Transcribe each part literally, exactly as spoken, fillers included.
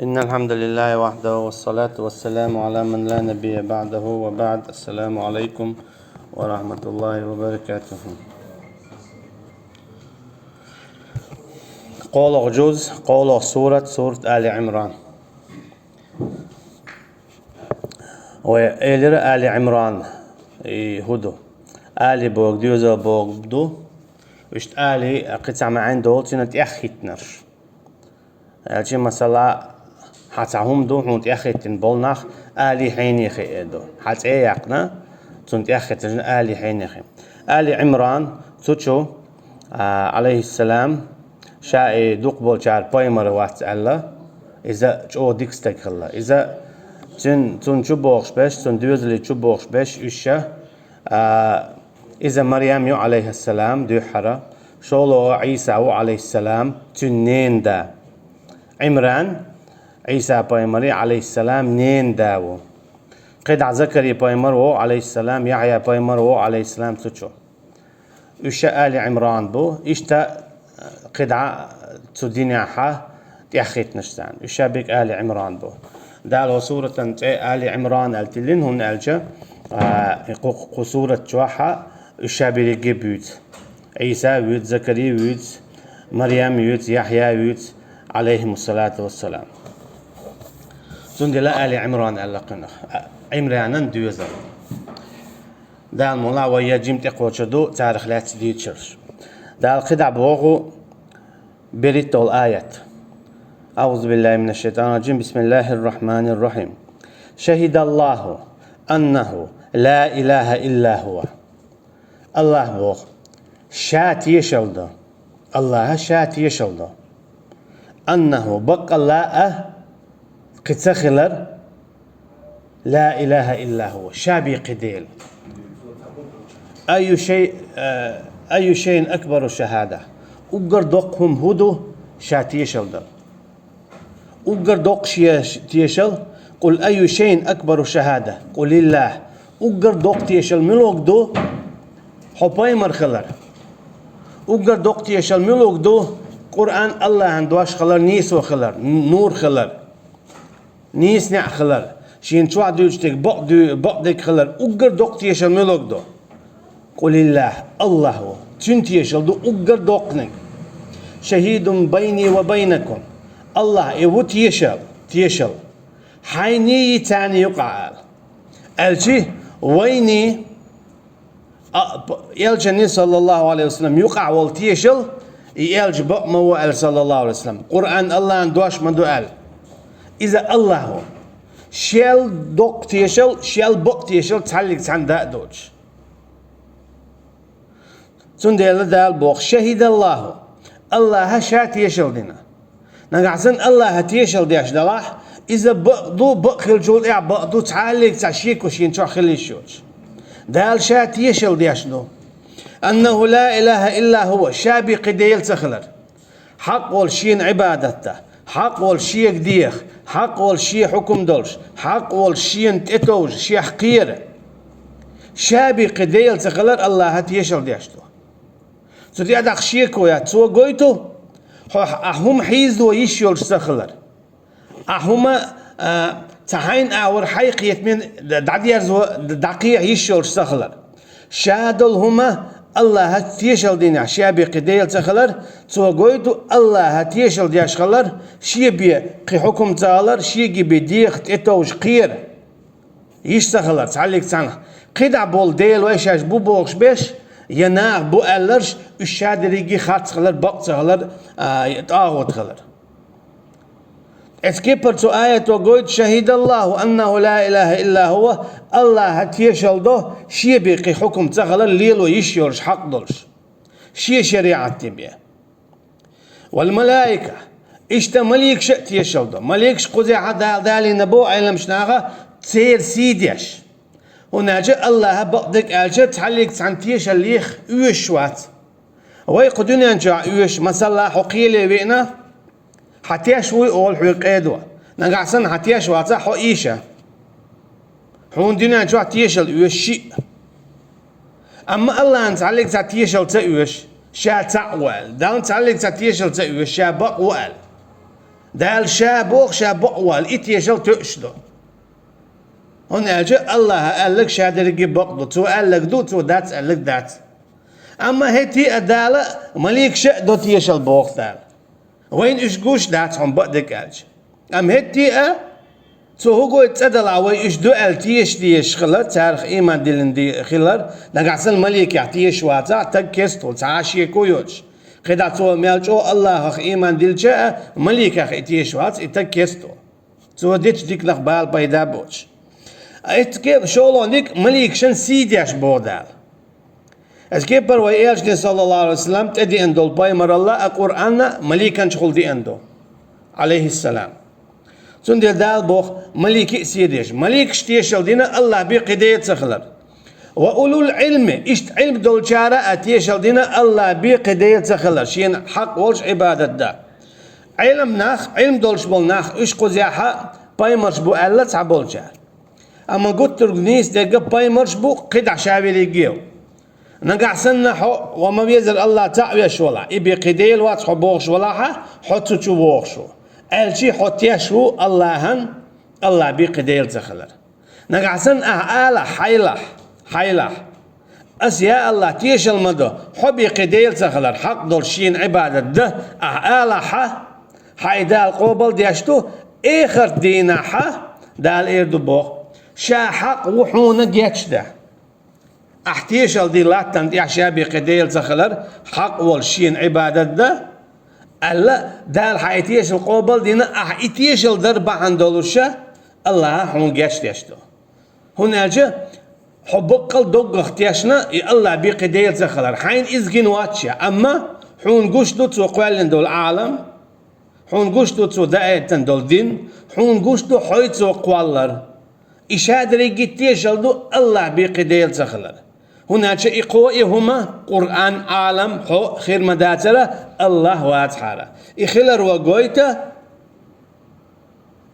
إن الحمد لله وحده، والصلاة والسلام على من لا نبي بعده، وبعد. السلام عليكم ورحمة الله وبركاته. КхоалагӀа жуз, кхоалагӀа сурат, сурат Али Ӏимран. Вай элира Али Ӏимран, и хӀу ду? Али бохург доьзал бохург ду. Иштта Али кхин цхьа маьӀна долу, цуьнан тӀаьхьахӀиттинарш. Аьлча, масала, хьан цхьа хӀума ду, хьуна тӀаьхьахӀиттина болу нах Али хьенехи эр ду. Хьан цӀе а яьккхина, цунна тӀаьхьахӀиттинарш Али хьенехи. Али Ӏимран, цу чу, а, Ӏалайхиссалам, ша и дукхахболчара пайхамар вац аьлла, иза чӀогӀа дика стаг хилла. Иза цуьн-, цунна чу бохуш берш, цунна доьзале чу бохуш берш, уьш ша, а, иза Марьям ю, Ӏалайхиссалам, дуьххьара, шолгӀа Ӏийса ву, Ӏалайхиссалам, цуьнан ненан да. Ӏимран, Ӏийса пайхамаре, Ӏалайхиссалам, ненан да ву. КхидӀа Закари пайхамар ву, Ӏалайхиссалам, Яхьъя пайхамар ву, Ӏалайхиссалам, цу чу. Уьш ша Али Ӏимран бу, иштта кхидӀа цу динехьа тӀаьхьахӀиттинарш царна. Уьш ша берриг Али Ӏимран бу. Дала хӀокху суратан цӀе Али Ӏимран аьлла тиллина, хӀунда аьлча, а, кху, кху сурат чохьа уьш ша берриге буьйцу. Ӏийса вуьйцу, Закари вуьйцу, Марьям вуьйцу, Яхьъя вуьйцу, Ӏалайхимуссалату вассалам. Цундела Али Ӏимран аьлла кхунах. А, Ӏимранан доьзал. Дала мукъ лахь, вай я жима тӀекхочур ду царах лаьцна дуьйцурш. Дала кхидӀа боху берхӀитталгӀа аят. أعوذ بالله من الشيطان الرجيم. بسم الله الرحمن الرحيم. شهد الله أنه لا إله إلا هو. АллахӀа боху, ша тешалла до. АллахӀа ша тешалла до. أنه, баккъалла а, кхин ца хилар, لا إله إلا هو, ша бен кхин Дела. أي شيء، э, أي شيء أكبر شهادة. Уггар доккха хӀума хӀу ду ша тешалла дан? Уггар доккха шен тешал, قل أي شيء أكبر شهادة، قل الله. Уггар доккха тешал муьлхарг ду хьо пайхамар хилар? Уггар доккха тешал муьлхарг ду Къуръан АллахӀан дош хилар, нийсо хилар, нур хилар, нийса неӀ хилар, шена чохь дуьйцуш дерг бакъ дуь-, бакъдерг хилар? Уггар доккха тешал муьлхарг ду? قل الله, АллахӀ ву. Цуьнан тешал ду уггар доккханиг. شهيد بيني وبينكم. АллахӀ, и ву тешал, тешал. Хьайний царний юкъахь ала. Аьлчи, вайний, а, п-, элчанний, саллаллаху Ӏалайхи ва саллам, юкъахь волу тешал, и элча бакъ ма ву аьлла, саллаллаху Ӏалайхи ва саллам. Къуръан АллахӀан дош ма ду аьлла. Иза АллахӀ ву. Шел доккха тешал, шел бакъ тешал цхьаьллиг цхьаьна да а доцуш. Цундела Дала боху, шахидаллаху, АллахӀа ша тешал дина. Нагахь санна АллахӀа тешал деш далахь, иза бакъ ду, бакъ хиллачул тӀаьхьа бакъ ду, цхьаьллиг цхьа шеко шена чохь хила йиш йоцуш. Дала ша тешал деш ду. Аннаху ла илаха илла хува, ша бен кхин Дела ца хилар. Хьакъ волу шена Ӏибадат дан, хьакъ волу шега деха, хьакъ волу шен хьукум долуш, хьакъ волу шена тӀетовжа, шех кхера. Ша бен кхин Дела ца хилар АллахӀа тешал деш ду. Цу тӀехь шеко яц, цо гойту, хьо, ахь хӀума хьийзадо йиш йолуш ца хилар. Ахь хӀума, а, цхьа хьайна агӀор хьайн кхетаман д-, дӀадерзо, д-, дӀакхехьа йиш йолуш ца хилар. Ша долу хӀума АллахӀа тешал динехь, ша бен кхин Дела ца хилар, цо гойту АллахӀа тешал деш хилар, шен бен кхин хьукум ца хилар, шега бен деха, тӀетовжа, кхера. Йиш ца хилар цхьаьллиг цхьаьнах. КхидӀа болу Дела вай шаьш бу бохуш берш, я наха бу аьлларш, уьш ша дерриге харц хилар, бакъ ца хилар, а, тӀагӀут хилар. Эцу кепара цу аято гойту, шахидаллаху аннаху ла илаха илла хува, АллахӀа тешал до, шен бен кхин хьукум ца хилар, лело йиш йолуш, хьакъ долуш. Шен шариӀат тӀе бен. Вал малаика, иштта маликаша а тешал до. Маликаш кхузахь а Дала далийна бу Ӏеламчу наха, церан сий деш. ХӀунда аьлча АллахӀа бакъдерг аьлча, цхьаьллиг цхьаьна тешаллех оьшуш вац. Вай кху дуьнен чохь оьшу, масала, хьо кхеле веана, хьан теш вуй олу хьоьга къедо. Нагахь санна хьан теш вацахь, хьо ийша. Хьуна дуьнен чохь тешал оьшу шиъ. Амма АллахӀна цхьаьллиг цхьа тешал ца оьшу, ша цхьаъ ву аьлла. Далла цхьаьллиг цхьа тешал ца оьшу, ша бакъ ву аьлла. Дала ша боху, ша бакъволу, и тешал тоьуш ду. ХӀунда аьлча Аллаха аьлларг ша дерриге бакъ ду, цо аьлларг ду, цо дац аьлларг дац. Амма хӀетте а Дала маликаша а до тешал боху Дала. Вайна уьш гуш дац хьуна бакъдерг аьлча. Амма хӀетте а цо хӀун гойту цӀа далахь вай уьш ду аьлла теша дезаш хилар, царах ийман диллина де-, хилар, нагахь санна маликех теша вацахь, стаг кеста хуьлу, цхьа а шеко йоцуш. КхидӀа цо мел чӀогӀа Аллахах ийман диллича а, маликех и теша вац, и стаг кеста хуьлу. Цо дечу диканах бала пайда боцуш. А итт ке-, шолгӀаниг маликашна сий деш боху Дала. Аса кепара вай элчане, саллаллаху Ӏалайхи ва саллам, тӀедеана долу пайхамаралла а, Къуръанна а маликанчухула деана ду, Ӏалайхиссалам. Цундела Дала боху, малике а сий деш. Маликаш тешал дина Аллах бен кхин Дела ца хилар. Ва улул Ӏилми, иштта Ӏилма долчара а тешал дина Аллах бен кхин Дела ца хилар, шена хьакъ волуш Ӏибадат дан. Ӏилма нах, Ӏилма долуш болу нах, уьш кхузахь а пайхамарш бу аьлла цхьаболчара. Амма гуттарг нийса дерг пайхамарш бу, кхидӀа ша верриге а. Нагахь санна хьо ва ма везара Аллах цхьаъ веш валахь, и бен кхин Дела вац хьо бохуш валахь а, хьо цу чу вогӀуш ву. Аьлча хьо теш ву Аллахьан, Аллах бен кхин Дела ца хилар. Нагахь санна ахь алахь, хьайлахь, хьайлахь. Аса, я Аллах, тешал ма до, хьо бен кхин Дела ца хилар, хьакъ долуш шена Ӏибадат дан, ахь алахь, хьан и Дала къобал деш ду, эхарт дийнахь Дала эр ду боху, ша хьакъ ву хьуна гечдан. Ахь тешал дина латтана тӀехь ша бен кхин Дела ца хилар, хьакъ волуш шена Ӏибадат дан, аьлла, Дала хьан и тешал къобал дина, ахь и тешал дар бахьана долуша, Аллаха хьуна гечдеш ду. ХӀунда аьлча хьо баккъал доггах тешна, и Аллах бен кхин Дела ца хилар. Хьайна иза гина вац ша, амма хьуна гуш ду цо кхоьллина долу Ӏалам, хьуна гуш ду цо даийтина долу дин, хьуна гуш ду хьой цо кхоллар. И ша дерриге тешал ду Аллах бен кхин Дела ца хилар. ХӀунда аьлча и кхо и хӀума, Къуръан, Ӏалам, хьо хир ма дацара, Аллах вацахьара. И хилар ван гойту,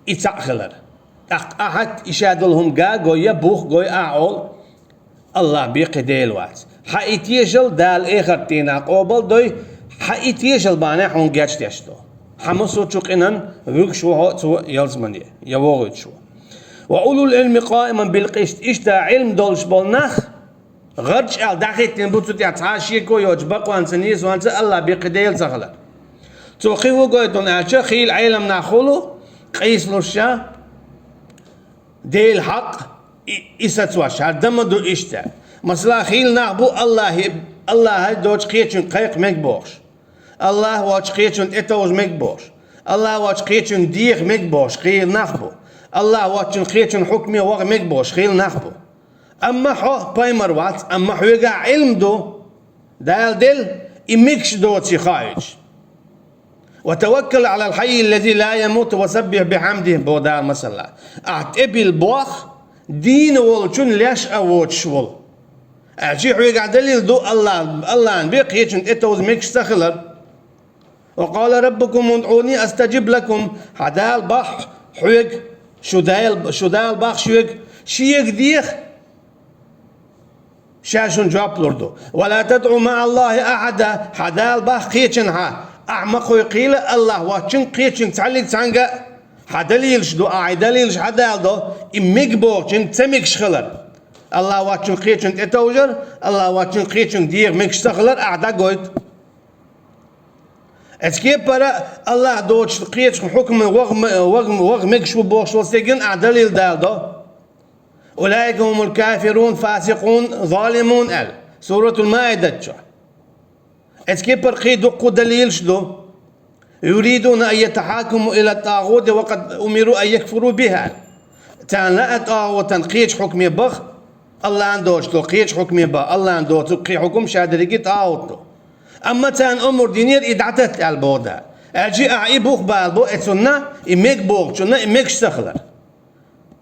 и цхьаъ хилар. ТӀаккха ахьа и ша долу хӀума га а гой, я бух а гой, ахьа олу, Аллах бен кхин Дела вац. Хьан и тешал Дала эхарт дийнахь къобал дой, хьан и тешал бахьана хьуна гечдеш ду. Хьан массо а чу къинан вуьгуш ву хьо цо ялсамане, я вогӀуьйтуш ву. Ва улул Ӏилми къаиман бил къист. Иштта Ӏилма долуш болу нах, гӀарч аьлла дӀахӀиттина бу цу тӀехь цхьа а шеко йоцуш, бакъонца, нийсонца, Аллах бен кхин Дела ца хилар. Цо кхин хӀун гойту аьлча, хийла Ӏелам нах хуьлу, къийсалуш ша, Делан хьакъ, и, и сацош, хӀара дан ма ду иштта. Масала, хийла нах бу Аллахе, Аллахе доцу кхечуьнга кхайкха мега бохуш. Аллах воцчу кхечунна тӀетовжа мега бохуш. Аллах воцчу кхечунна деха мега бохуш, хийла нах бу. Аллах воцчунна кхечунна хьукме ваха мега бохуш, хийла нах бу. Амма хьо пайхамар вац, амма хьоьгахь Ӏилма ду. Дала делла, и мегаш доций хаийтуш. «Ва таваккал Ӏалал хьаййи ллази ла ямуту ва саббихь бихьамдихь», боху Дала масала. Ахь тӀебилла бох, дийна волчун леш а воцуш волу. Аьлча хьоьгахь далил ду Аллах, Аллахьан бен кхечун тӀетовза мегаш ца хилар. «Ва къала раббукум удӀуни астаджиб лакум», хьан Дала бах хьоьга, шу Дала, шу Дала бах шоьга, шега деха, Ша шуна жоп лур ду. «Ва ла тадӀу маӀа Аллахи ахьада», хьан Дала бах кхечанхьа, ахь ма кхойкхийла Аллах воцчун кхечуьнга цхьаьллиг цхьаьнга а. Хьан далилаш ду, ахь и далилаш хьан Дала до, и мега бохучун ца мегаш хилар. Аллах воцчун кхечун тӀетовжар, Аллах воцчун кхечун деха мегаш ца хилар ахь дӀагойту. Эцу кепара Аллах доцуш кхечу хьукман ваха, ваха, ваха мегаш ву бохуш волу стеган ахь далил Дала до. «Улаика хумул кафирун, фасикъун, залимун», аьлла, Суратул Маидат чохь. Эцу кепара кхин дуккха далилаш ду. «Юридуна ан ятахьакаму ила тӀагӀути ва къад умиру ан якфуру биха», аьлла. Царна лаа тӀагӀутан кхечу хьукме баха, Аллахьан доцуш долу кхечу хьукме баха, Аллахьан доцу кхин хьукум ша дерриге тӀагӀут ду. Амма царна омра динера и дӀататта аьлла боху Дала. Аьлча ахь и бух балабо эцунна, и мега бохучунна, и мегаш ца хилар.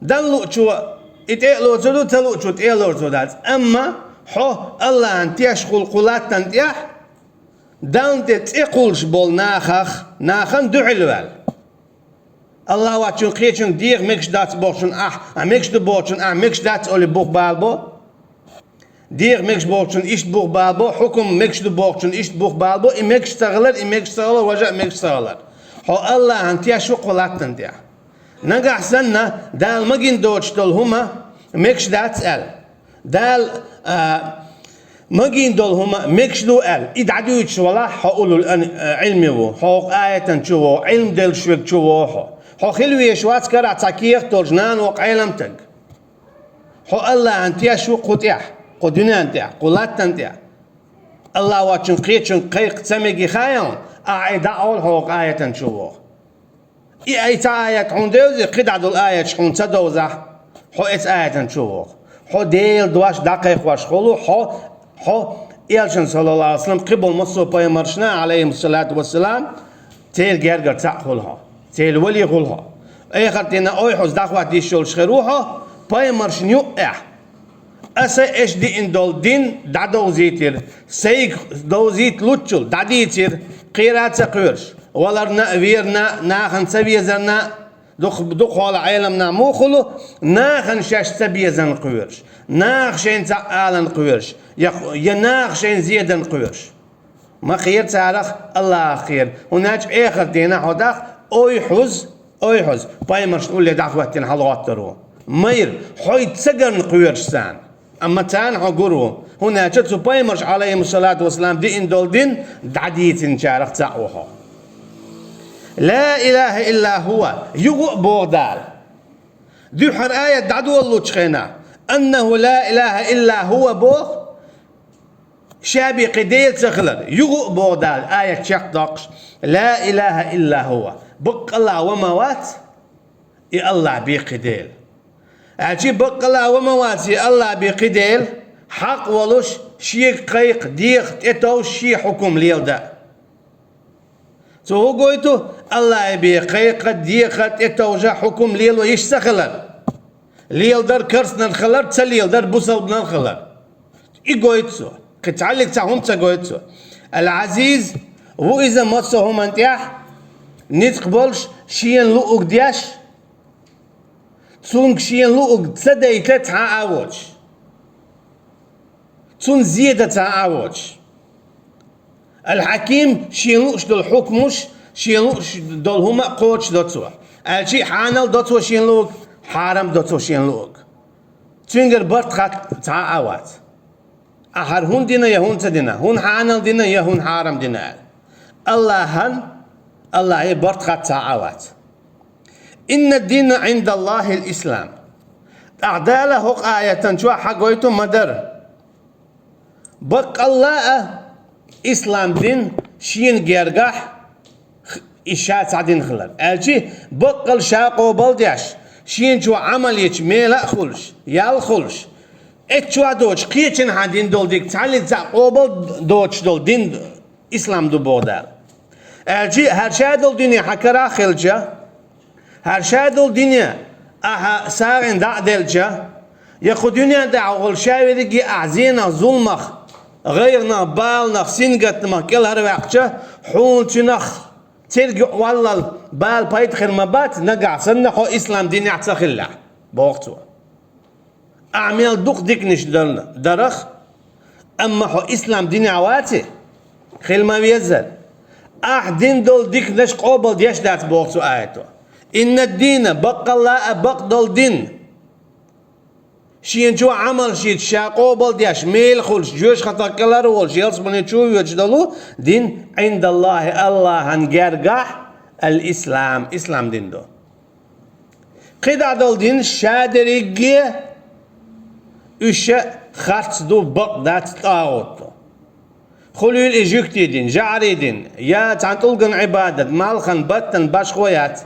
Далла луучо и тӀе а лоцур ду, ца луучо тӀе а лоцур дац. Амма хьо Аллахьан тешхула кху латтана тӀехь, Далла тӀе цӀе кхуллуш болу нахах, нахана дуьхьал ваьлла. Аллах воцчун кхечуьнга деха мегаш дац бохучун ахь, а мегаш ду бохучун ахь мегаш дац олий бух балабо? Деха мегаш бохучун иштта бух балабо, хьукум мегаш ду бохучун иштта бух балабо, и мегаш ца хилар, и мегаш ца хилар, важа а мегаш ца хилар. Хьо Аллахьан теш ву кху латтана тӀехь. Нагахь санна Дала магийна доцуш долу хӀума мегаш дац аьлла. Дала, а, магийна долу хӀума мегаш ду аьлла, и дӀадуьйцуш валахь, хьо улул ан-, а, Ӏилми ву, хьо хӀокху аятан чу ву, Ӏилма деллаш верг чу ву хьо. Хьо хила везаш вац карахь цхьа кехат долчу нана воккха Ӏеламстаг. Хьо Аллахьан теш ву кху тӀехь, кху дуьнен тӀехь, кху латтана тӀехь. Аллахь воцчун кхечун кхайкха ца мега хаьий хьуна, ахьа и дӀакъовла хьо хӀокху аятан чу ву. И ай цхьа аят хьуна девзий, кхидӀа долу аяташ хьуна ца довзахь, хьо эцу аятан чу ву. Хьо Делан дош дӀакхайкхош хуьлу, хьо, хьо Элчан, саллаллаху алейхи ва саллам, кхиболу массо а пайхамаршна, алейхиссалату вассалам, церан гергара цхьаъ хуьлу хьо, церан вали хуьлу хьо. Эхарт дийнахь ойхьуз дӀахӀотта йиш йолуш хир ву хьо, пайхамаршна юкъехь. Аса эш диъна долу дин дӀадовзийтира, сайга довзийта луччул дӀадийцира, кхера а ца кхоьруш, валарна а, верна а, нахана ца везарна а, дукх-, дукхахьолахь Ӏеламнах муха хуьлу, нахана шаьш ца безарна кхоьруш, наха шайна цхьаъ аларна кхоьруш, я, я наха шайна зедарна кхоьруш. Ма кхера царах, Аллахах кхера, хӀунда аьлча эхарт дийнахь хьо дахь ойхьуз, ойхьуз, пайхамаршна улле дӀахӀоьттина хьалагӀоттур ву. Майра, хьо ца гарна кхоьруш царна. Амма царна хьо гур ву, хӀунда аьлча цу пайхамарша, алейхиссалату вассалам, диъна долу дин дӀадийцинчарах цхьаъ ву хьо. Ла илаха илла хӀува, юха а боху Дала. Дуьххьара аят дӀадолалучу хенахь, аннаху ла илаха илла хӀува боху, ша бен кхин Дела ца хилар. Юха а боху Дала, аят чекхдоккхуш, ла илаха илла хӀува, баккъалла ва ма вац и Аллахь бен кхин Дела. Аьлча баккъалла ва ма вац и Аллахь бен кхин Дела, хьакъ волуш, шега кхайкха, деха, тӀетовжа, шен хьукум леладан. Цо хӀун гойту? Аллахь бен кхайкха, деха, тӀетовжа, хьукум лело йиш ца хилар. Леладар карстанан хилар, ца леладар бусалбанан хилар. И гойту цо. Кхин цхьаллиг цхьа хӀума ца гойту цо. Ал-Ӏазиз ву иза массо а хӀуманна тӀехь, ницкъ болуш, шена луъург деш, цуьнга шена луъург ца дайта цхьа а воцуш. Цунна зедан цхьа а воцуш. Ал-Хьаким шена лууш долу хьукмуш, шена лууш долу хӀума а кхочушдо цо. Аьлча а хьанал до цо шена луург, хьарам до цо шена луург. Цуьнгара барт хатта цхьа а вац. Ахьа хӀара хӀунда дина я хӀунда ца дина, хӀунда хьанал дина я хӀунда хьарам дина аьлла. Аллахьан, Аллахье барт хатта цхьа а вац. Инна дина Ӏиндаллахил ислам. ТӀаккха Дала хӀокху аятан чохь хьагойту ма-дарра. Баккъалла а ислам дин шена гергахь, и ша цхьа дин хилар. Аьлча баккъал ша къобал деш, шена чохь Ӏамал ечу мела а хуьлуш, ял хуьлуш, эцчохь доцуш кхечанхьа дин долу дика цхьаллиг цхьаъ къобал доцуш долу дин ислам ду боху Дала. Аьлча хӀара ша долу дине хьан карахь хилча, хӀара ша долу дине ахьа сагӀина дӀа а делча, я кху дуьнен тӀехь волу ша верриге ахьа зенах, зуламах, гӀайгӀанах, баланах, сингаттамах кӀелхьарваьккхича, хьуна цуьнах церга юкъаваллал бала пайда хир ма бац, нагахь санна хьо ислам динехь ца хиллехь, боху цо. Ахьа мел дукха диканаш дарна дарах, амма хьо ислам динехь ваций, хила ма веззара. Ахьа дина долу диканаш къобал деш дац боху цу аято. Инна дина, баккъалла а бакъдолу дин. Шена чу Ӏамал шийтта ша къобал деш, мела хуьлуш, жоьжахатах кӀелхьарволуш, ялсамане чу воьдуш долу дин, Ӏиндаллахи, Аллахьан гергахь, ал-ислам, ислам дин ду. КхидӀа долу динаш ша дерриге уьш харц ду, бакъ дац, тӀагӀут ду. Хуьлийла и жуьгтийн дин, жаӀарийн дин, я цхьана тӀулган Ӏибадат, малхан, баттан, башхо яц.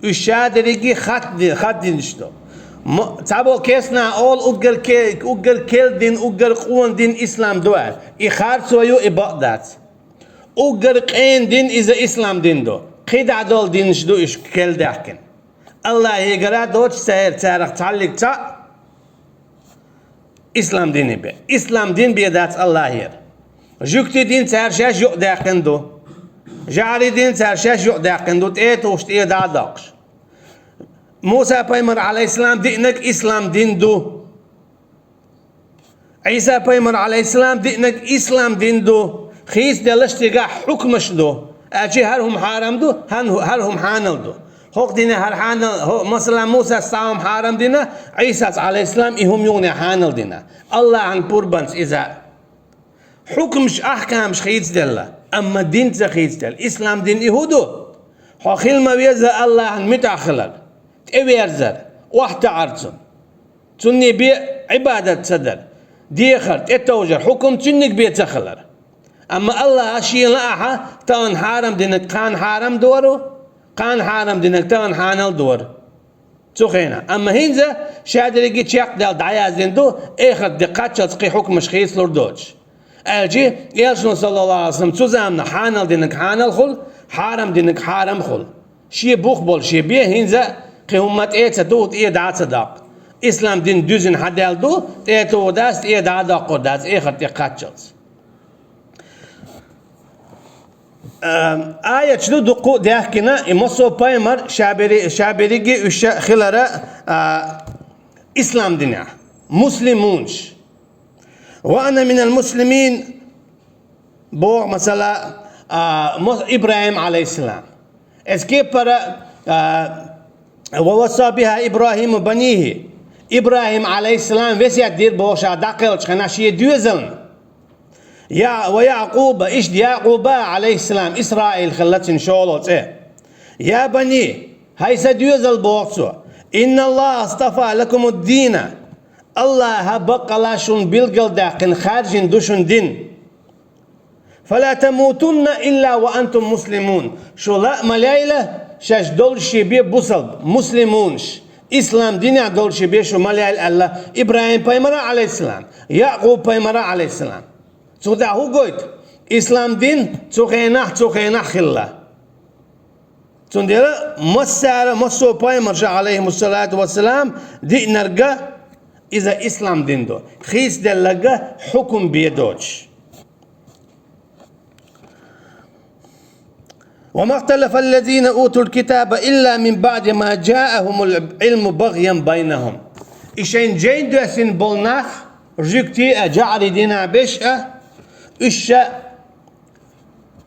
Уьш ша дерриге хатта ди-, хатта динаш ду. М-, цхьаболу керстанаша олу уггар ке-, уггар керла дин, уггар къона дин ислам ду аьлла. И харцо ю, и бакъ дац. Уггар къена дин иза ислам дин ду. КхидӀа долу динаш ду уьш керла даьккхина. Аллахьегара доцуш церан, царах цхьаллиг цхьаъ ислам дине бен. Ислам дин бен дац Аллахьера. Жуьгтийн дин цара шаьш юкъадаьккхина ду. ЖаӀарийн дин цара шаьш юкъадаьккхина ду, тӀе а тухуш, тӀе а дӀа а доккхуш. Муса пайхамар, алейхиссалам, диънарг ислам дин ду. Ӏийса пайхамар, алейхиссалам, диънарг ислам дин ду. Хийцаделларш цигахь хьукмаш ду. Аьлча хӀара хӀума хьарам ду, хӀан-, хӀара хӀума хьанал ду. ХӀокху динехь хӀара хьанал, хӀо-, масала, Мусас цхьа хӀума хьарам дина, Ӏийсас, Ӏалайхиссалам, и хӀума юха хьанал дина. АллахӀан пурбанца иза. Хьукмаш, ахкамаш хийцаделла, амма дин ца хийцаделла. Ислам дин и хӀун ду? Хьо хила ма веза АллахӀан муьтӀахь хилар, тӀеверзар, охьатаӀар цунна. Цунна бен Ӏибадат ца дар, дехар, тӀетовжар, хьукам цуьнниг бен ца хилар. Амма АллахӀа шена лаахь тахана хьарам динарг кхана хьарам дора, кхана хьарам динарг тахана хьанал дора. Цу хенахь. Амма хӀинца ша дерриге чекхдаьлла дӀаяздина ду, эхарт де кхаччалц кхин хьукмаш хийцалур доцуш. Аьлча, Элчано, саллаллаху Ӏалайхи ва саллам, цу заманахь хьанал динарг хьанал хуьлу, хьарам динарг хьарам хуьлу. Шен бух болу шен бен хӀинца кхин хӀумма тӀе а ца туху, тӀе а дӀа а ца доккху. Ислам дин дуьзина хьадаьлла ду, тӀе а тухур дац, тӀе а дӀа а доккхур дац, эхарт де кхаччалц. А, аяташ ду дуккха а даьхкина, и массо а пайхамар ша берри-, ша берриге уьш хилара, а, ислам динехь, муслимунаш. «Ва ана минал муслимин», боху, масала, а, мо-, ИбрахӀим, Ӏалайхиссалам. Эцу кепара, а, «Ва васса биха ИбрахӀиму банихи». ИбрахӀим, Ӏалайхиссалам, весет дира боху ша дӀакхелхачу хенахь шен доьзална. Я-, «ва Якъуба», иштта Якъуба, Ӏалайхиссалам, Исраил хилла цуьнан шолгӀа цӀе. «Я бани», хӀай сан доьзал, боху цо, «инналлаха астафа лакумуддина». АллахӀа баккъалла шуна билгалдаьккхина, хаьржина ду шуна дин. «Фала тамутунна илла ва антум муслимун». Шу ла а ма лейла, шаьш долуш шен бен бусалба, муслимунаш, ислам динехь долуш шен бен шу ма лейла аьлла ИбрахӀим-пайхамара, Ӏалайхиссалам, Якъуб-пайхамара, Ӏалайхиссалам. Цу тӀехь хӀун гойту? Ислам дин цу хенахь, цу хенахь хилла. Цундела массара, массо а пайхамарша, Ӏалайхимуссалату вассалам, диънарг иза ислам дин ду, хийцаделларг хьукум бен доцуш. «Ва махталафа аллазина утул китаба илла мин баъди ма джаахумул Ӏилму багъян байнахум». И шайна жайн доьссина болу нах, жуьгтий а, жаӀарий динан берш а, уьш ша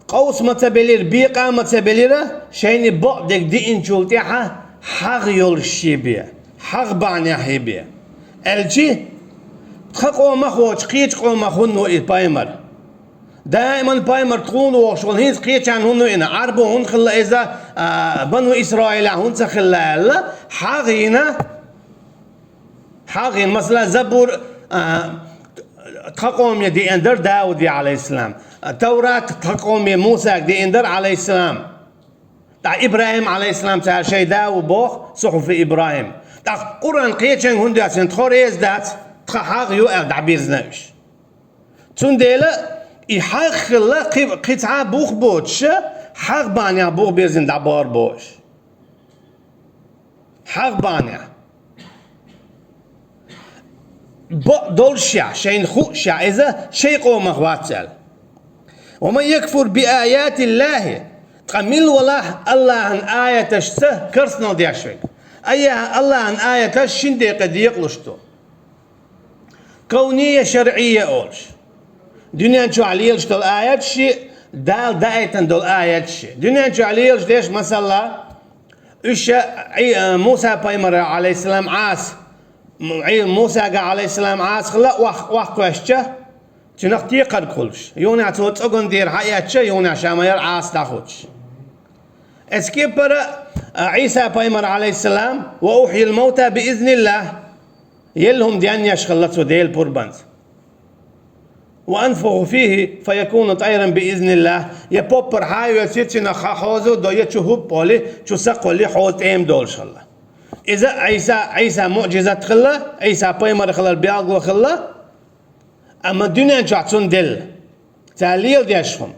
къовса ма ца белира, бекъа а ма ца белира, шайна бакъдерг диъначул тӀаьхьа хьагӀ йолуш шен бен, хьагӀ бахьанехь бен. Аьлчи, тхан къомах а воцуш, кхечу къомах хӀунда ву и пайхамар? Даиман пайхамар тхуна вогӀуш волу, хӀинца кхечарна хӀунда вина? Ӏарбо хӀунда хилла иза, а, Бану Исраилехь хӀунда ца хилла аьлла, хьагӀ йина, хьагӀ йина, масала, Забур, а, тхан къоме деана дара Дауде, Ӏалайхиссалам. Таврат тхан къоме Мусага деана дара, Ӏалайхиссалам. ТӀаккха ИбрахӀим, Ӏалайхиссалам, цара шайн да ву боху, сухьуфи ИбрахӀим. ТӀаккха Къуръан кхечанга хӀунда доьссина, тхо реза дац, тхан хьагӀ ю аьлла дӀабирзина уьш. Цундела и хьагӀ хилла кхи-, кхин цхьа а бух боцуш, хьагӀ бахьанехь бух бирзина дӀабахар боху уьш. ХьагӀ бахьанехь. Бакъ долушехь, шайна хуушехь, иза шайн къомах вац аьлла. «Ва ман якфур би аятиллахи», ткъа мила валахь АллахӀан аяташца карснал деш верг. Айя, АллахӀан аяташ шин декъе декъалуш ду. Кавния, шаръия олуш. Дуьнен чохь лелаш долу аяташ ши, Дала даийтина долу аяташ ши. Дуьнен чохь лелаш деш, масала, уьш ша Ӏи-, а, Муса-пайхамаран, Ӏалайхиссалам, Ӏаса, М-, Ӏи-, Мусага, Ӏалайхиссалам, Ӏаса хилла охьа-, охьакхоьссича, цуьнах текхарг хуьлуш. Юханехь цо цӀоган дера хьаэцча, юханехь ша ма яра Ӏаса дӀахуьттуш. Эцу кепара, а, Ӏийса-пайхамар, Ӏалайхиссалам, «ва ухьйил маута би изниллах», елла хӀума денъеш хилла цо Делан пурбанца. «Ва анфуху фихи фаякуну тайран би изниллах». Я поппар хьа а йоьций, цуьнах хьа хьоза а до, я чу хӀуппа олий, чу са кхоллий, хьоза тӀема долуш хилла. Иза Ӏийса, Ӏийса муъжизат хилла, Ӏийса пайхамар хилар белгало хилла, амма дуьнен чохь цунна делла. Цара леладеш хӀума.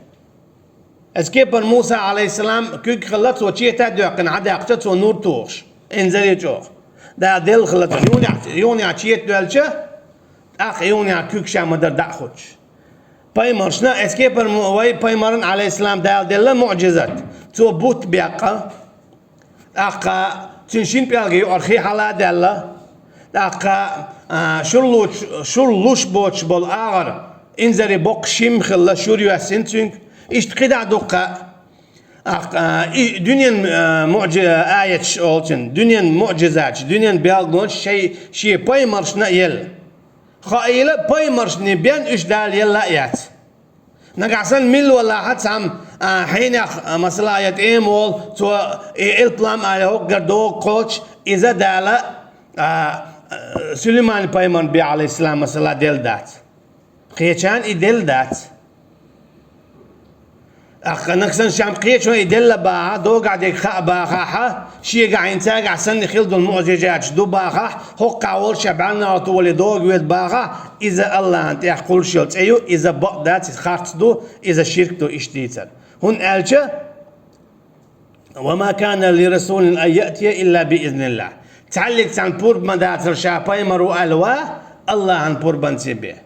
Эцу кепара Муса, Ӏалайхиссалам, куьг хилла, цо чета а доьккхина, хьадаьккхича, цо нур тухуш, инзаре чӀогӀа. Дала делла хилла цо, юханехь, юханехь чета доьлча, тӀаккха юханехь куьг ша ма дара дӀа а хуьттуш. Пайхамаршна, эцу кепара мо-, вай пайхамарна, Ӏалайхиссалам, Дала делла муъжизат. Цо бутт беккха, тӀаккха цуьнан шина пӀелгийн юкъара хи хьала а даьлла, тӀаккха, а, шура луш, шура луш боцуш болу агӀор инзаре боккха шим хилла, шура йоьссина цуьнга. Иштта кхидӀа а дуккха а. Ах, а, и дуьнен, а, муъжи-, аяташ олчун, дуьнен муъжизаташ, дуьнен белгалонаш шай, шен пайхамаршна а елла. Хаийла пайхамаршна бен уьш Дала елла а яц. Нагахь санна милла валахь а цхьамма, а, хьенех, а, масала, я тӀема волу, цо и элп-лам аьлла хӀокхугара догӀа кхочуш, иза Дала, а, а, Сулайман пайхамарна бен, Ӏалайхиссалам, масала, делла дац. Кхечарна и делла дац. Ахканах санна шам кхечо и делла бахахь, догахь дерг хаьа бахахь, шегахь хӀинца цигахь санна хилла долу муъжизаташ ду бахахь, хӀокхахь волуш ша бӀаьрнахьа тӀе вале догӀа веда бахахь, иза Аллахьан тӀехь кхуллуш йолу цӀе ю, иза бакъ дац, иза харц ду, иза ширк ду, иштта дийцар. ХӀунда аьлча: «Ва ма кана ли расулин ан яътия илла би изниллахь». Цхьаьллиг цхьанна пурба ма дацара ша пайхамар ву аьлла ван, Аллахьан пурбанца бен.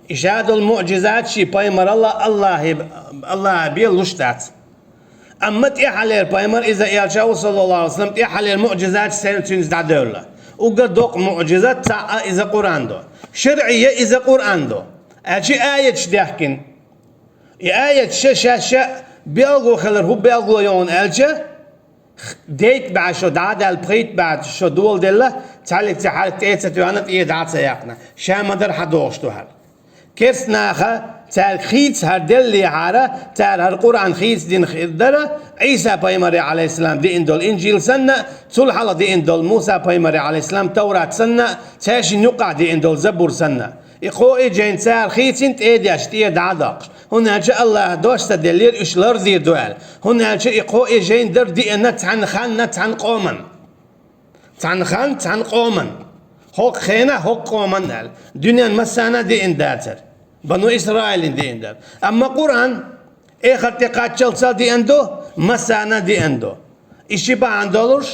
И ша долу муъжизат шен пайхамаралла Аллахье, Аллахье бен луш дац. Амма тӀаьххьалера пайхамар, иза элча ву, саллаллаху Ӏалайхи ва саллам, тӀаьххьалера муъжизаташ сайна цуьнца дӀадевлла. Уггар доккха муъжизат цхьаъ иза Къуръан ду. ШарӀи я иза Къуръан ду. Аьлча аяташ даьхкина. И аяташ шаьш-шаьш белгало хилар хӀун белгало ю аьлча, дейта бӀе шо дӀа а даьлла, пхийтта бӀе шо доладелла, цхьаьллиг цхьа хьарак тӀе а ца тоьхна, тӀера дӀа а ца яьккхина, ша ма-дарра хьадогӀуш ду хӀара. Керста наха, цаьрга хийца хӀара деллехьара, цара хӀара Къуръан хийца дина хир дара, Ӏийса пайхамаре, Ӏалайхиссалам, деана долу Инжил санна, цул хьалха деана долу Муса пайхамаре, Ӏалайхиссалам, Таврат санна, цаьршинна юккъахь деана долу Забур санна. И кхо и жайна цара хийцина тӀе а деш, тӀера дӀа а доккхуш. ХӀунда аьлча Аллахьа дош ца деллера, уьш лардийр ду аьлла. ХӀунда аьлча и кхо и жайна дара деана цхьана ханна, цхьана къоман. Цхьана ханна, цхьана къоман. ХӀокху хенахь, хӀокху къоман аьлла. Дуьненна массарна а деана дацара. Бану Исраилан деана дара. Амма Къуръан эхарт тӀе кхаччалц а деана ду, массарна а деана ду. И ши бахьана долуш,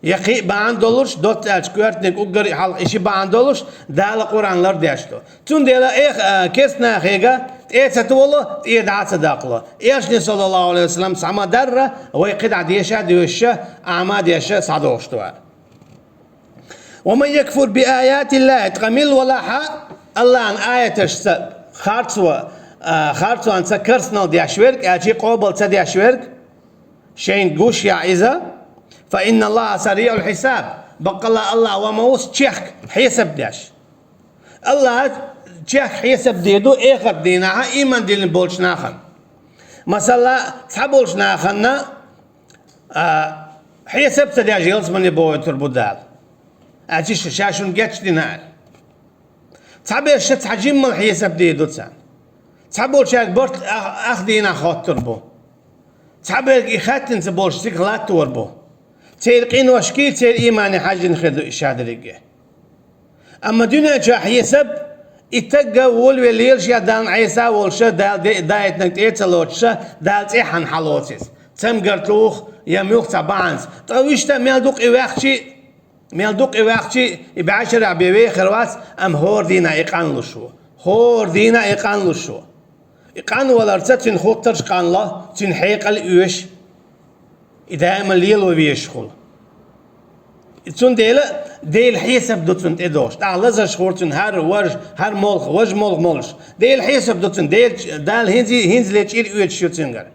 я кхин а бахьана долуш, доцца аьлча коьртаниг уггар а хьалха и ши бахьана долуш, Дала Къуръан лардеш ду. Цундела эх, а, керста нахега тӀе а ца толу, тӀера дӀа а ца даккхало. Элчане, саллаллаху Ӏалайхи ва саллам, схьа ма-дарра, вай кхидӀа деша а доьшуша, Ӏама а деша, схьадогӀуш ду аьлла. «Ва ман якфур би аятиллахи», ткъа милла валахь а, Аллахьан аяташца харцо, а, харцонца керстанал деш верг, аьлча къобал ца деш верг, шайна гуш яхь иза, «фа инна Аллаха сариъул хьисаб», баккъалла Аллахь ва ма ву чехка хьесап деш. Аллахь чехка хьесап дийр ду эхарт дийнахь а иман диллина болчу нахана. Масала, цхьаболчу нахана, а, хьесап ца деш ялсамане бохуьйтур бу Дала. Аьлча ша шуна гечдина аьлла. Цхьаберш цхьа жиммал хьесап дийр ду царна. Цхьаболчаьрга барт ах-, ах дийнахь хоттур бу. Цхьаберг и хаьттина ца болуш цига латтор бу. Церан къиношкий, церан иймане хьаьжжина хир ду и шадерриге. Амма дуьнен чохь хьесап, и тагга волавелла лелаш я Далла Ӏеса а волуша, Дала де-, даийтинарг тӀе а ца лоцуша, Дала цӀеххьана хьалоцу иза. Цамгар туху я муьлхха цхьа бахьанца. Ткъа вуьшта мел дукха и ваьхчи, мел дукха и ваьхчи, и бӀешарахь бен вехар вац, амма хӀора дийнахь и къанлуш ву. ХӀора дийнахь и къанлуш ву. И къанваларца цуьнан хуттарш къанло, цуьнан хьекъал оьшу. И даима лело везаш хуьлу. И цундела Делан хьесап ду цунна тӀедогӀуш. ТӀаккха лазарш хуьлу цунна хӀара вож, хӀара молха, вож молха молуш. Делан хьесап ду цунна. Дела, Дала хӀинзи-, хӀинзале чӀир оьцуш ю цуьнгара.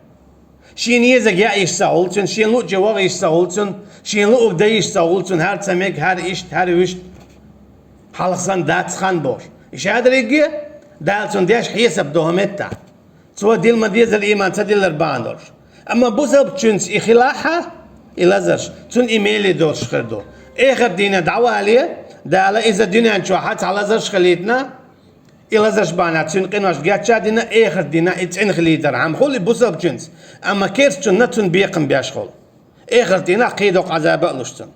Шена езарг яа йиш ца хуьлу цунна, шена луъучу ваха йиш ца хуьлу цунна, шена луъург дан йиш ца хуьлу цунна, хӀара ца мега, хӀара иштта, хӀара вуьшта. Хьалха санна дац хан бохуш. И шадерриге Дала цунна деш хьесап ду хӀокху меттехь. Цо дила ма-деззара ийман ца диллар бахьана долуш. Амма бусалбачуьнца и хилахь а, и лазарш, цунна и меле доцуш хир ду. Эхарт дийнахь дӀавале, Дала иза дуьнен чохь цхьа лазарш хилийтина, и лазарш бахьана цуьнан къинош гечдина, эхарт дийнахь и цӀена хилийтархьама хуьлу и бусалбачуьнца, амма керстачунна цунна бекхам беш хуьлу. Эхарт дийнахь кхин доккха Ӏазаба а луш цунна.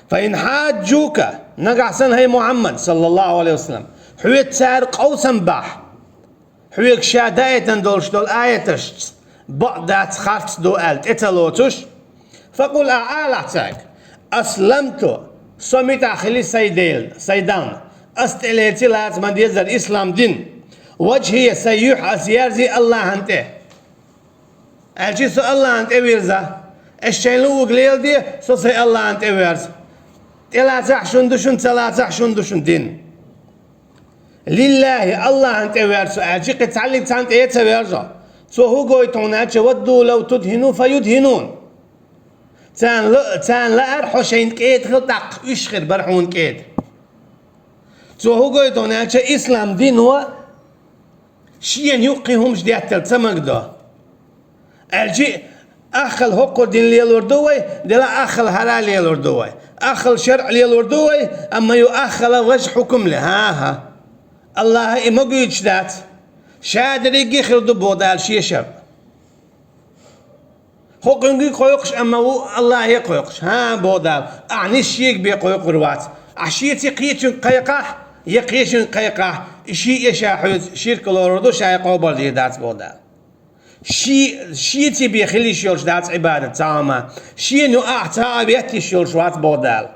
«Фа ин хьаджука», нагахь санна, хӀай Мухьаммад, саллаллаху Ӏалайхи ва саллам, хьоьца цара къовсам бахь, хьоьга ша даийтина долуш долу аяташца бакъ дац, харц ду аьлла тӀе ца лоцуш, «факъул», ахь алахь цаьрга: «Асламту», со муьтӀахь хили сайн Делан, сайн Дална, ас тӀелеци лаца ма-деззара ислам дин, «важхӀия», сайн юьхь ас ерзи Аллахьан тӀе. Аьлча со Аллахьан тӀе вирза. Ас шайна луъург леладе, со сайн Аллахьан тӀе верза. ТӀелацахь шуна ду шуна, ца лацахь шуна ду шуна дин. «Лиллахи», Аллахьан тӀе верза со аьлча, кхин цхьаьллиг цхьанна тӀе а ца верзо. Цо хӀун гойту хьуна аьлча, ودوا لو تدهن فيدهنون. Царна ла-, царна лаьара хьо шайна кӀеда хила тӀаккха, уьш хир бара хьуна кӀеда. Цо хӀун гойту хьуна аьлча, ислам дино шена юккъе хӀумаш деттал ца магадо. Аьлча, аххал хӀокхур дин лелор ду вай, дела аххал хӀара лелор ду вай. Аххал шарӀ лелор ду вай, амма ю аххала важа хьукум ле. ХӀа-хӀа. Аллахьа и магуьйтуш дац. Ша дерриге хир ду боху Дала шен шарӀ. ХӀокхуьнга кхойкхуш, амма ву Аллахье кхойкхуш. ХӀа, боху Дала, ахьа нис шега бен кхойкхур вац. Ахьа шеца кхечуьнга кхайкхахь, я кхечуьнга кхайкхахь, и ши эша хьоьца ширк лорур ду, ша и къобалдийр дац, боху Дала. Ши-, шеца бен хила йиш йолуш дац Ӏибадат цхьа а хӀума. Шена юкъахь цхьа а ветта йиш йолуш вац, боху Дала.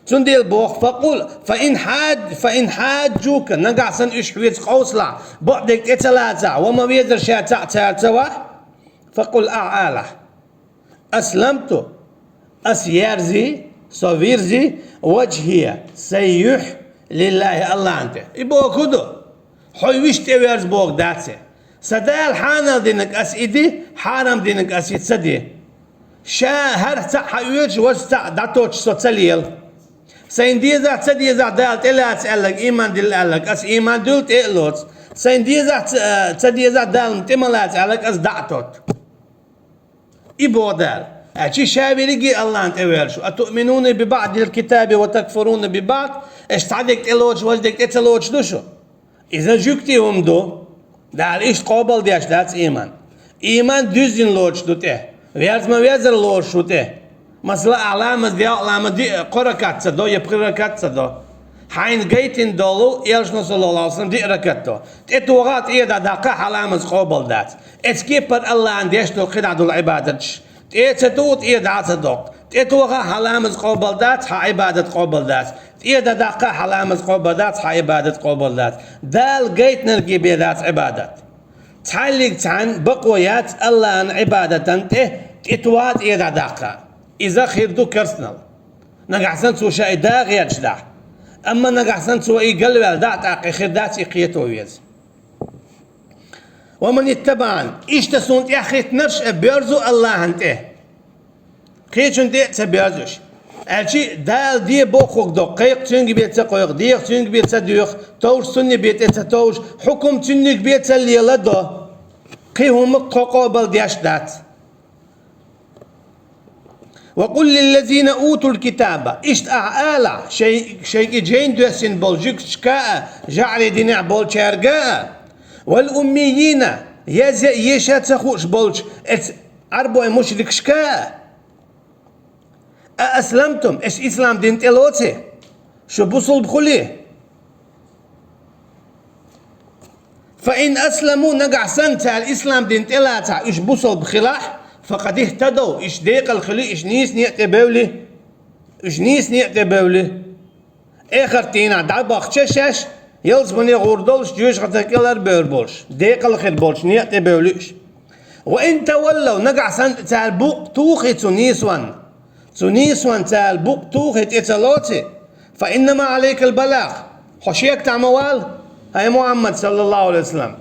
Цундела боху, فقل, فإن حاج-, فإن حاجوك, нагахь санна уьш хьоьца къовсалахь, бакъдерг тӀе ца лацахь, ва ма везара ша цхьаъ цара ца вахь, فقل, ахьа алахь: أسلمت, ас ерзи, со вирзи, وجهي, сайн юьхь, لله, Аллахьна тӀе. И бохург хӀун ду? Хьо вуьшта тӀеверза бохург дац и. Сан Дала хьанал динарг ас и ди, хьарам динарг ас и ца ди. Ша хӀара цхьаъ хьаоьцуш, важа цхьаъ дӀатоттуш со ца лела. Сайн дезахь, ца дезахь, Дала тӀелаца аьлларг, ийман дилла аьлларг, ас ийман дуьллу, тӀе а лоцу. Сайн дезахь, ца, ца дезахь, Дала тӀе ма лаца аьлларг, ас дӀа а тотту. И боху Дала. Аьлча ша верриге Аллахьна тӀевер шу. أتؤمنون ببعض الكتاب وتكفرون ببعض? Аша цхьа дерг тӀелоцуш, важа дерг тӀе ца лоцуш ду шу? Иза жуьгти хӀума ду. Дала иштта къобалдеш дац ийман. Ийман дуьззина лоцуш ду тӀе. Верза ма везара лоруш ву тӀе. Масала, ахьа ламаз, делкъа ламаз диъ, кхо ракат ца до, я пхи ракат ца до. Хьайна гайтина долу, Элчано, саллаллаху алейхи ва саллям, диъ ракат до. ТӀетоха а, тӀера дӀадаккха а хьан ламаз къобал дац. Эцу кепара Аллахьна деш долу кхидӀа долу Ӏибадаташ. ТӀе а ца туху, тӀера дӀа а ца доккху. ТӀетоха а хьан ламаз къобал дац, хьан Ӏибадат къобал дац. ТӀера дӀадаккха а хьан ламаз къобал дац, хьан Ӏибадат къобал дац. Дала гайтинарге бен дац Ӏибадат. Цхьаллиг цхьаьна бакъо яц Аллахьан Ӏибадатан тӀе тӀетоха а, тӀера дӀадаккха а. Иза хир ду керстанал. Нагахь санна цо ша и да гӀерташ дахь. Амма нагахь санна цо и галваьлла дахь, тӀаккха и хир дац, и кхето веза. ومن اتبعني, иштта суна тӀаьхьахӀиттинарш а боьрзу Аллахьан тӀе. Кхечун тӀе а ца боьрзуш. Аьлча Дала де бохург до, кхайкха цуьнга бен ца кхойкху, деха цуьнга бен ца доьху, товш цунна бен тӀе ца товш, хьукум цуьнниг бен ца леладо. Кхин хӀумма тхо къобал деш дац. وقل للذين أوتوا الكتاب, иштта ахьа алахь, шайн, шайн и жайна доьссина болу жуьгташка а, жаӀаре динехь болчаьрга а, والأميين, еза а, еша а ца хууш болчу эц Ӏарбой мушрикашка а: أأسلمتم, аша ислам дин тӀелоций? Шу бусулба хуьлий? فإن أسلموا, нагахь санна цара ислам дин тӀелацахь, уьш бусулба хилахь, فقد اهتدوا, уьш декъала хуьлий, уьш нийса некъа тӀе бевлий? Уьш нийса некъа тӀе бевлий? Эхарт дийнахь дӀабахча шаьш, ялсамане гӀур долуш, жоьжахатин кӀелара бевр болуш, декъала хир болуш некъа тӀе бевлий уьш? وإن تولوا, нагахь санна цара букъ тухий цу нийсонна, цу нийсонна цара букъ тухий тӀе ца лоций, فإنما عليك البلاغ, хьо шекахь ма вала, хӀай Мухьаммад, саллаллаху алейхи ва саллям.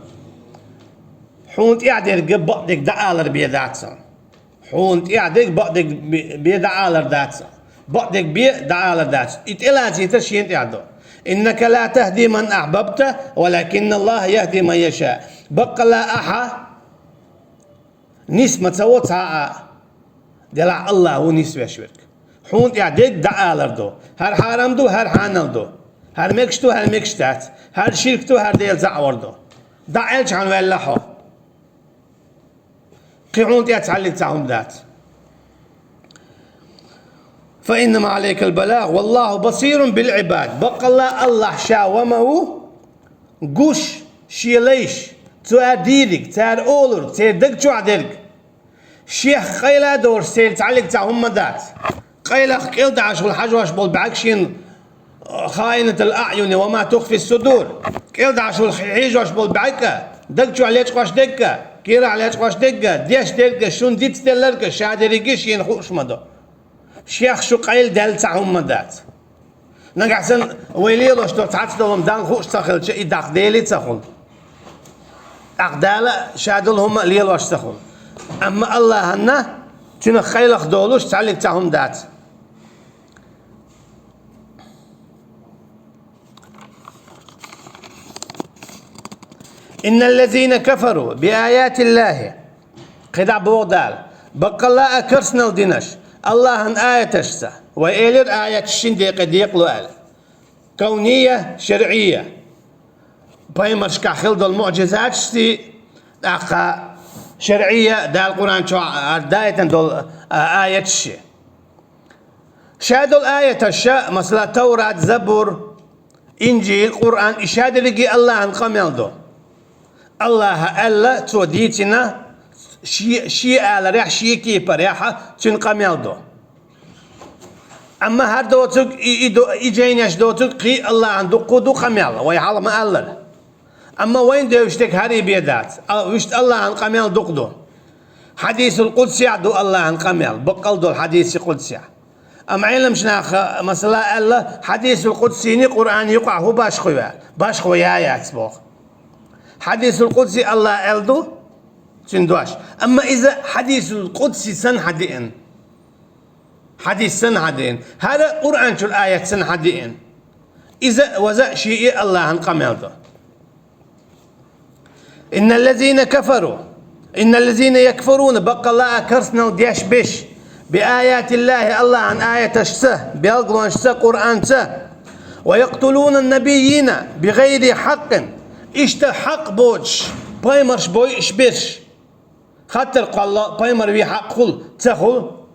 Хьуна тӀехь дерг бакъдерг дӀаалар бен дац со. Хьуна тӀехь дерг бакъдерг бе-, бен дӀаалар дац со. Бакъдерг бен дӀаалар дац. И тӀелацийтар шена тӀехь ду. إنك لا تهدي من أحببت ولكن الله يهدي من يشاء. Баккъалла ахьа нис ма ца во цхьа а, делахь Аллах ву нисвеш верг. Хьуна тӀехь дерг дӀаалар ду. ХӀара хьарам ду, хӀара хьанал ду. ХӀара мегаш ду, хӀара мегаш дац. ХӀара ширк ду, хӀара Дела цхьаъ вар ду. ДӀа аьлча хьан ваьлла хьо. Кхин хьуна тӀехь цхьаллиг цхьа хӀума дац. فإنما عليك البلاغ والله بصير بالعباد. Баккъалла Аллах ша ва ма ву, гуш, шен лайш, цара дийриг, цара олург, церан даг чохь дерг. Шех къайла а долуш, церан цхьаллиг цхьа хӀума дац. Къайлах кӀелдӀашвала хьажош болу бӀаьрг шена, خائنة الأعين وما تخفي الصدور. КӀелдӀашвала хьежош болу бӀаьрг а, даг чохь лечкъош дерг а, кийрахь лечкъош дерг а, деш дерг а, шуна дицделларг а, ша дерриге а шена хууш ма ду. Шех шу къайладаьлла цхьа хӀума дац. Нагахь санна вай лелош долу цхьацца долу хӀума Далла хууш ца хилча, и даккха Деле ца хуьлу. ТӀаккха Дала ша долу хӀума а лелош ца хуьлу. Амма Аллахьанна цуьнах къайлахдолуш цхьаллиг цхьа хӀума дац. «Инналлазина кафару би аятиллахи», кхидӀа боху Дала, баккъалла а карснал динарш Аллахьан аяташца, вай элира аяташ шин декъе декъало аьлла. Кавния, шаръия. Пайхамаршкахь хилла долу муӀжизаташций, тӀаккха шаръия, Дала Къуръан чохь даийтина долу, а, аяташ ши. Ша долу аяташ ша, масала, Таврат, Забур, Инжил, Къуръан, и ша дерриге Аллахьан къамел ду. Аллахьа аьлла, цо дийцина, ши, ши аларехь, ши кепарехь цуьнан къамел ду. Амма хӀара доцург, и, и, до-, и жайнаш доцург кхин Аллахьан дуккха ду къамел, вай хьалха ма-аллара. Амма вайна девзаш дерг хӀара бен дац. А, вуьшта Аллахьан къамел дукха ду. Хьадисул къудсехь ду Аллахьан къамел, баккъал долу хьадиси къудсехь. Амма Ӏеламчу наха, масала, аьлла, хьадисул къудсийни Къуръан юкъахь хӀун башхо ваьлла? Башхо я яц боху. Хьадисул къудси Аллахьа аьлла ду, цуьнан дош. Амма иза хьадисул къудси санна хьадеана. Хьадис санна хьадеана. ХӀара Къуръан чуьра аят санна хьадеана. Иза а, ваза а шиъ Аллахьан къамел ду. «Инналлазина кафару», «Инналлазина якфуруна», баккъалла а карснал деш берш, «би аятиллахи», Аллахьан аяташца, белгалонашца, Къуръанца, «ва яктулуна набийина би гӀайри хьаккъин», иштта хьакъ боцуш, пайхамарш бойуш берш. Хаттар кхолла, пайхамар вен хьакъ хуьлу, ца хуьлу?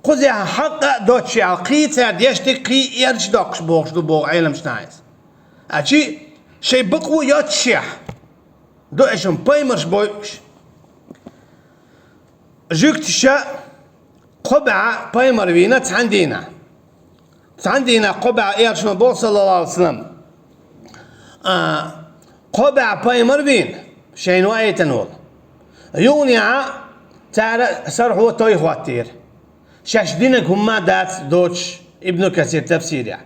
Кхузахь хьакъ а доццушехь, кхин цара деш дерг кхин эрча доккхуш бохуш ду боху Ӏеламчу наха иза. Ачи шайн бакъо йоццушехь, ду аьшна пайхамарш бойуш. Жуьгташа кхо бӀе пайхамар вийна цхьана дийнахь. Цхьана дийнахь кхо бӀе, элчано боху, саллаллаху алейхи ва саллам, а, кхо бӀе пайхамар вийна, шайна ваийтина волу. Юханехьа цара сархьо той хӀоттийра. Шаьш динарг хӀумма дац доцуш, Ибн Касир тафсирехь.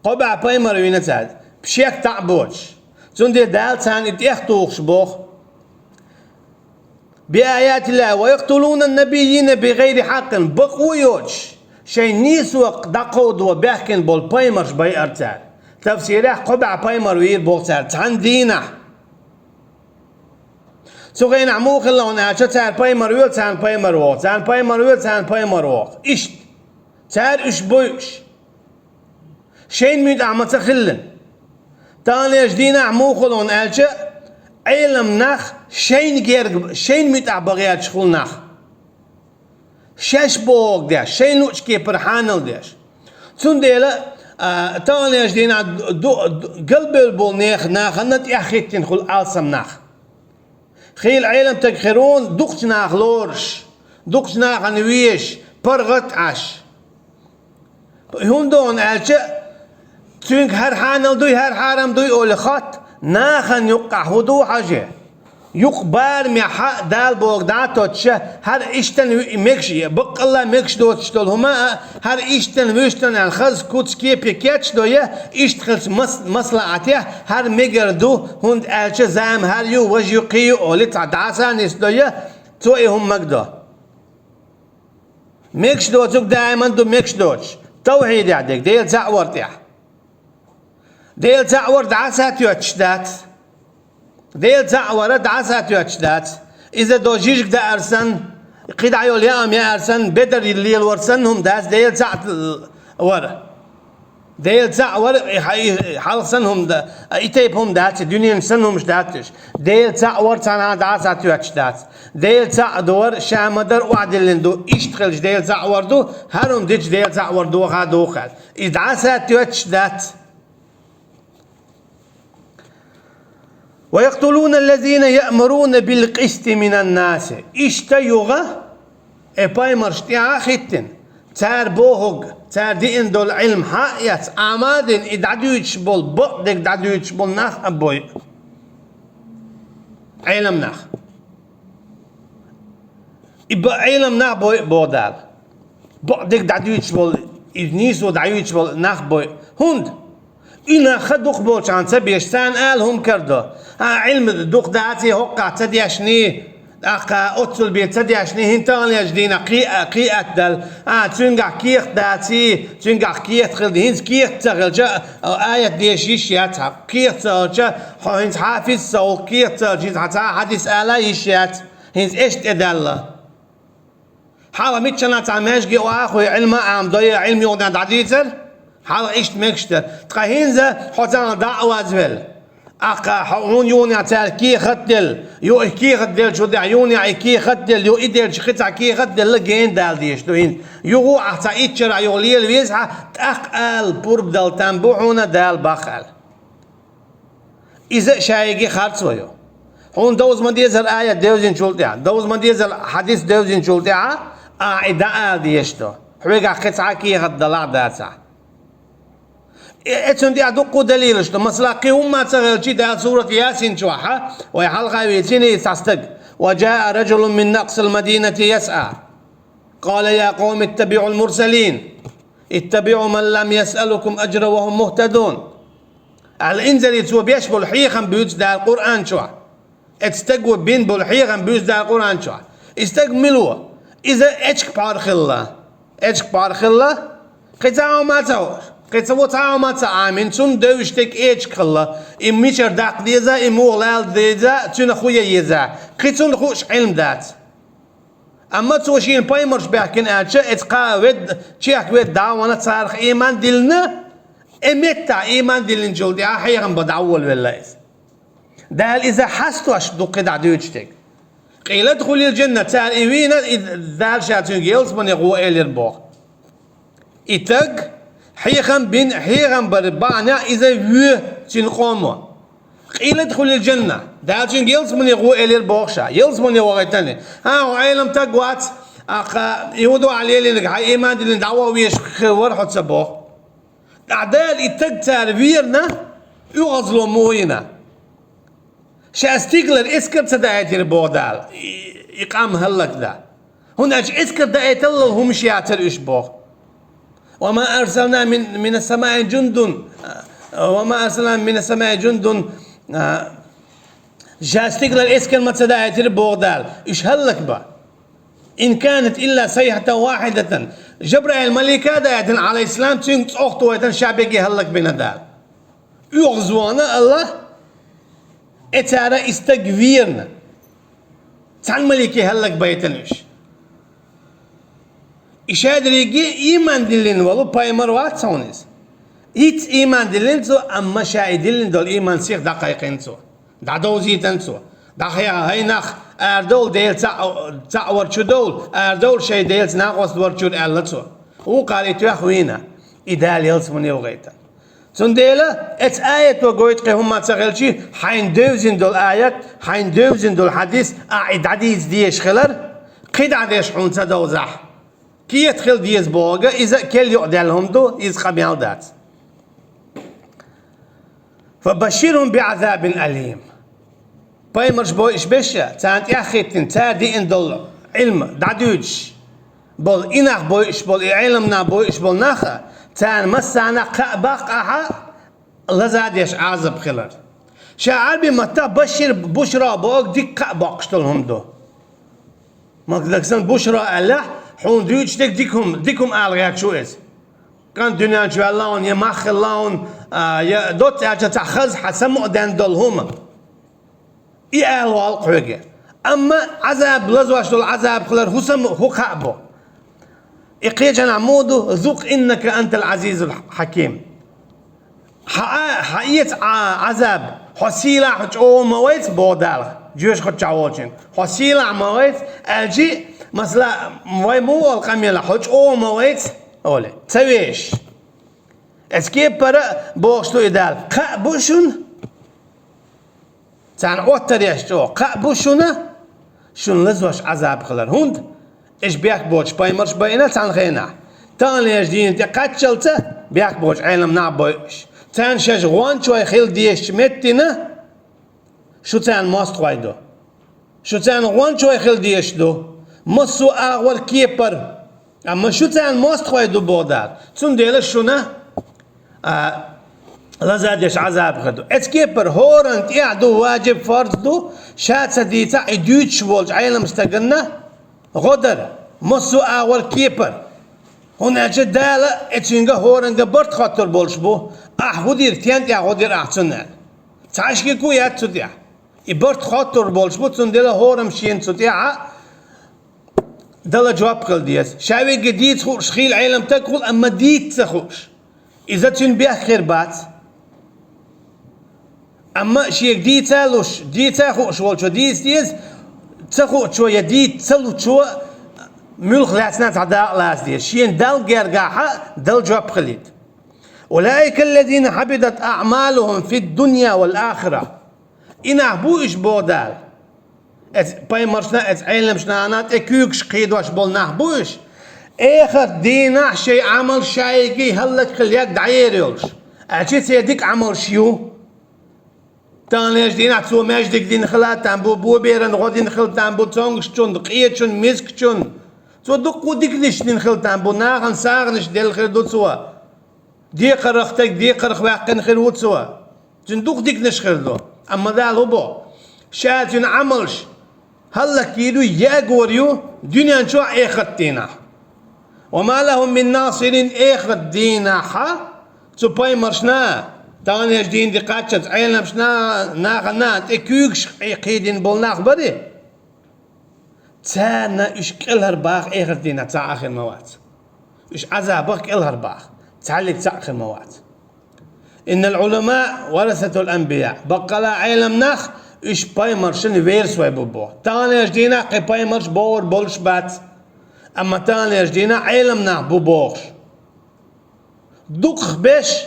Кхо бӀе пайхамар вийна цара, пешкахь а боцуш. Цундела Дала царна и тӀехтухуш боху. «Би аятиллахи ва яктулуна набийина би гӀайри хьаккъин», бакъо йоцуш, шайн нийсо дӀакховдо баьхкина болу пайхамарш байара цара. Тафсирехь кхо бӀе пайхамар вийра боху цара цхьана дийнахь. Цу хенахь муха хилла хьуна аьлча, цара пайхамар вуьйлу, царна пайхамар вогӀу, царна пайхамар вуьйлу, царна пайхамар вогӀу. Иштта. Цара уьш бойуш. Шайна муьтӀахь ма ца хиллина. Таханлерчу дийнахь муха хуьлу хьуна аьлча, Ӏелам нах шайна герга, шайна муьтӀахь бан гӀерташ хуьлу нах. Шаьш бохург деш, шайн луъучу кепара хьанал деш. Цундела, а, таханлерчу дийнахь ду-, ду-, ду-, галбевлла болу нехан нахана тӀаьхьахӀиттина хуьлу алсам нах. Хийла Ӏеламстаг хир ву хьуна дукхачу наха лоруш, дукхачу нахана везаш, паргӀат а Ӏаш. ХӀунда аьлча, цуьнга хӀара хьанал дуй, хӀара хьарам дуй олий хатта, нахана юккъахь хӀун ду хьажа? Юкъа барамехь Дала бохург дӀа а тоттуш, хӀара иштта вуьй мегаш, баккъалла мегаш доцуш долу хӀума а, хӀара иштта вуьйш ду аьлла хаза куц кепе кечдой, иштта хилча мас-, маслахьатехь хӀара мегар ду, хӀунда аьлча зама хӀара ю, важа ю, кхин ю олий цхьа дӀаса а нисдой, цо и хӀума магадо. Мегаш доцург даиман ду мегаш доцуш, тавхьидехь дерг, Дела цхьаъ вар тӀехь. Дела цхьаъ вар дӀаса а тоьттуш дац. Дела цхьаъ вар дӀаса а тоьттуш дац. Иза до жижиг даар санна, кхидӀа йолу яам яар санна, бедар лелор санна хӀума дац, Дела цхьаъ вар. Дела цхьаъ вар, и хьа-, и хьалха санна хӀума да-, и тайпа хӀума дац, и дуьненаш санна хӀумаш дац уьш. Дела цхьаъ вар цхьанхьа дӀаса а тоьттуш дац. Дела цхьаъ ду вар, ша ма-дарра охьадиллина ду, иштта хилча Дела цхьаъ вар ду, хӀара хӀума дича Дела цхьаъ вар доха а духу аьлла. И дӀаса а тоьттуш дац. «Ва яктулуна аллазина яъмуруна бил къисти минан наси». Иштта юха, э, пайхамарш тӀаьхьа а хӀиттина, цара бохург, цара диъна долу Ӏилма хьа а эцна, Ӏама а дина, и дӀадуьйцуш болу, бакъдерг дӀадуьйцуш болу нах а бойу. Ӏелам нах. И ба-, Ӏелам нах бойу, боху Дала. Бакъдерг дӀадуьйцуш болу, и нийсо дӀаюьйцуш болу нах бойу. ХӀунда? И нах дукха болчхьана ца беш, царна ала хӀума карадо. А, Ӏилма дукха даций, хӀокхах ца дешний, тӀаккха оццул бе ца дешний, хӀинца таханлерчу дийнахь кхи-, кхиатдала. А, цуьнгахь кехат даций, цуьнгахь кехат хилла ду. ХӀинца кехат ца хилча, а, аят деша йиш яц хьан. Кехат ца хилча, хьо хӀинца хьафиз ца хилча, кехат ца хилча, хӀинца хьан цхьа а хьадис ала йиш яц. ХӀинца эшна тӀедаьлла. Хьалха миччанхьа цхьа маьждиге охьа а хуьй, Ӏилма а Ӏамадой, Ӏилма юха дӀадийцар, хьалха иштта мегаш дара. Ткъа хӀинца хьо царна дӀа а вазвелла. Аккха хьо хьуна юха цара кехат а делла, ю и кехат деллачул тӀаьхьа юха и кехат а делла, ю и делча кхин цхьа кехат а делла, гена дала дезаш ду хӀинца. Юха ахь цхьа итт шарахь юха лела веза хьан, тӀаккха ала пурба дала там бу хьуна Дала баккха аьлла. Иза а шайга харцо ю. Хьуна довза ма дезара аят девзинчул тӀаьхьа, довза ма дезара хьадис девзинчул тӀаьхьа, ахь и дӀаала дезаш ду. Хьоьгахь кхин цхьа а кехат далахь а дацахь. Э, эцунна тӀехь дуккха далилаш ду. Масала, кхин хӀумма а ца хилчий, Дала сурат Ясин чохь, вай хьалха вийцина и цхьа стаг: «وجاء رجل من أقصى المدينة يسعى». قال يا قوم اتبعوا المرسلين، اتبعوا من لم يسألكم أجرا وهم مهتدون. Аьлла, инзаре цо беш болу хьехам буьйцу Дала Къуръан чохь. Эцу стага бина болу хьехам буьйцу Дала Къуръан чохь. И стаг мила ву? Иза эчиг пхьор хилла. Эчиг пхьор хилла? Кхин цхьа а хӀума ца хууш, кхин цхьа а хӀума ца Ӏамийна, цунна девзаш дерг эчиг хилла. И мичара даккха деза, и муха лала деза, цуьнан хӀун ян еза. Кхин цунна хууш Ӏилма дац. Амма цо шена пайхамарш баьхкина аьлча, эцу кхаа ведда, чехка ведда дӀа а вахана, царах ийман диллина, и меттахь ийман диллинчул тӀаьхьа хьехам бан дӀаволавелла иза. Дала иза хьастош ду кхидӀа дуьйцуш дерг. «قيل ادخل الجنة», цара и вийна, и Дала ша цуьнга ялсамане гӀо элира боху. И стаг хьехам бина, хьехам бар бахьанехь иза воь цуьнан къомо. «قيل ادخل الجنة», Дала цуьнга ялсамане гӀо элира боху ша. Ялсамане вахийтина. ХӀан, хьо Ӏелам стаг вац, аккха, и хӀун ду ахь лелийнарг, хьайн ийман диллина дӀаваха везаш хир вара хьо ца боху. ТӀаккха Дала и стаг цара верна, оьгӀазло муха йина? Ша стигалара эскар ца даийтира боху Дала, и, и къам хӀаллакдан. ХӀунда аьлча эскар даийталлал хӀумаш яцара уьш боху. «وما أرسلنا من، من السماء جند، وما أرسلنا من السماء جند», а, ша стигалара эскар ма ца даийтира боху Дала, уьш хӀаллакбан. «إن كانت إلا صيحة واحدة». Жабраил малика а даийтина, Ӏалайхиссалам, цуьнга цӀогӀа тохийтина, ша бегге хӀаллакбина Дала. ОьгӀазвахана Аллах, и цара и стаг верна. Цхьана малике хӀаллакбайтина уьш. И шадерриге ийман диллина волу пайхамар вац хьуна иза. ХӀинцца ийман диллина цо, амма ша и диллина долу ийман сиха дӀакхайкхина цо. ДӀадовзийтина цо. ДӀахьеха, хӀай нах, арадовла Делан цхьаъ, цхьаъ вара чу довла, арадовла шайн Делаца накъост вара чуьра аьлла цо. Вукхара и тоьхна вийна. И Дала ялсамане вахийтина. Цундела эцу аято гойту кхин хӀумма ца хилчий, хьайна девзина долу аят, хьайна девзина долу хьадис, ахь и дӀадийца дезаш хилар, кхин дӀа деш хьуна ца довзахь. Кехат хила деза бохург, иза а кел йокъадаьлла хӀума ду, иза къамел дац. «فبشرهم بعذاب أليم». Пайхамарш бойуш беш, царна тӀаьхьахӀиттина, цара деана долу Ӏилма дӀадуьйцуш болу, и нах бойуш болу, и Ӏеламнах бойуш болу нах, царна массарна кхаъ баккха ахьа лаза деш Ӏазап хилар. Ша Ӏарби маттахь башир, бушра бохург дика кхаъ боккхуш долу хӀума ду. Ма дагсан бушра аьллехь, хьуна дуьйцуш дерг дика хӀума, дика хӀума ала гӀерташ ву иза. КӀант дуьнен чу ваьлла хьуна, я мах хилла хьуна, а, я доцца аьлча цхьа хаза хьан самукъаден долу хӀума. И ала валла хьоьга. Амма Ӏазаб, лазош долу Ӏазаб хилар хӀусам хӀу кхаъ бу. И кхечанхьа муха ду: «ذق إنك أنت العزيز الحكيم». Хьан а, хьан эца Ӏа-, Ӏазаб, хьо сийлахь, хьо чӀогӀа ма вайца, боху Дала, жоьжахати чохь волчуьнга. Хьо сийлахь ма вайца, аьлчи, масала, вай муха олу къамела, хьо чӀогӀа ма вайца, оле, ца веш. Эцу кепара а бохуш ду и Дала: кхаъ бу шуна? Царна оттар еш чӀогӀа: кхаъ бу шуна, шуна лазош Ӏазаб хилар. ХӀунда? Уьш бехк боцуш пайхамарш байина цхьана хенахь. Таханлерчу дийна тӀе кхаччалца бехк боцуш Ӏеламнах бойуш. Царна шаьш гӀончой хила дезачу меттина шу царна мостагӀой ду. Шу царна гӀончой хила дезаш ду. Массо а агӀор кепара. Амма шу царна мостагӀой ду, боху Дала. Цундела шуна, а, лазадеш Ӏазаб хир ду. Эц кепара хӀоранна тӀехь ду, важиб, фарз ду, ша ца дийцахь, и дуьйцуш волчу Ӏелам стаганна гӀо дар, массо а агӀор кепара. ХӀунда аьлча Дала эцуьнга хӀоранга барт хоттур болуш бу, ахь хӀун дира, стен тӀехь гӀо дира ахь цунна аьлла. Цхьа шеко яц цу тӀехь. И барт хоттур болуш бу, цундела хӀорам шена цу тӀехь а дала жоп хила деза. Ша вегга дийца хууш хила Ӏелам стаг хуьлу, амма дийца ца хууш. Иза цуьнан бехк хир бац. Амма шега дийца а луш, дийца а хууш волчо дийца деза, ца хуучо я дийца ца лучо муьлхха лаьцна цхьа дакъа лаца деза. Шена Далла гергахь а дала жоп хилийта. أولئك الذين حبطت أعمالهم في الدنيا والآخرة. И нах бу уьш, боху Дала. Эцу пайхамаршна, эцу Ӏеламнашна тӀе куьйгаш кхийдош болу нах бу уьш. Эхарт дийнахь шайн Ӏамал шайгий хӀаллакьхилла дӀаер йолуш. Аьлча церан дика Ӏамалш ю. Таханлерчу дийнахь цо маьждиг дина хила там бу, боберан гӀо дина хила там бу, цомгушчун, къечун, мискачун. Цо дуккха диканаш дина хила там бу, нахана сагӀанаш делла хир ду цо. Декхарх стаг декхарх ваьккхина хир ву цо. Цуьнан дукха диканаш хир ду. Амма Дала хӀун боху? Ша цуьнан Ӏамалш хӀаллакьхир ю, ягор ю дуьнен чохь а, эхарт дийнахь. وما لهم من ناصرين. Эхарт дийнахь а цу пайхамаршна, таханлерчу дийна тӀе кхаччалц Ӏеламнашна, нахана тӀе куьйгаш кхийдина болу нах барий? Царна уьш кӀелхьарбаха эхарт дийнахь цхьа а хир ма вац. Уьш Ӏазабах кӀелхьарбаха, цхьаьллиг цхьаъ хир ма вац. إن العلماء ورثة الأنبياء. Баккъала Ӏелам нах, уьш пайхамаршна верасой бу боху. Таханлерчу дийнахь кхин пайхамарш бовр болуш бац. Амма таханлерчу дийнахь Ӏелам нах бу бохуш. Дукхахберш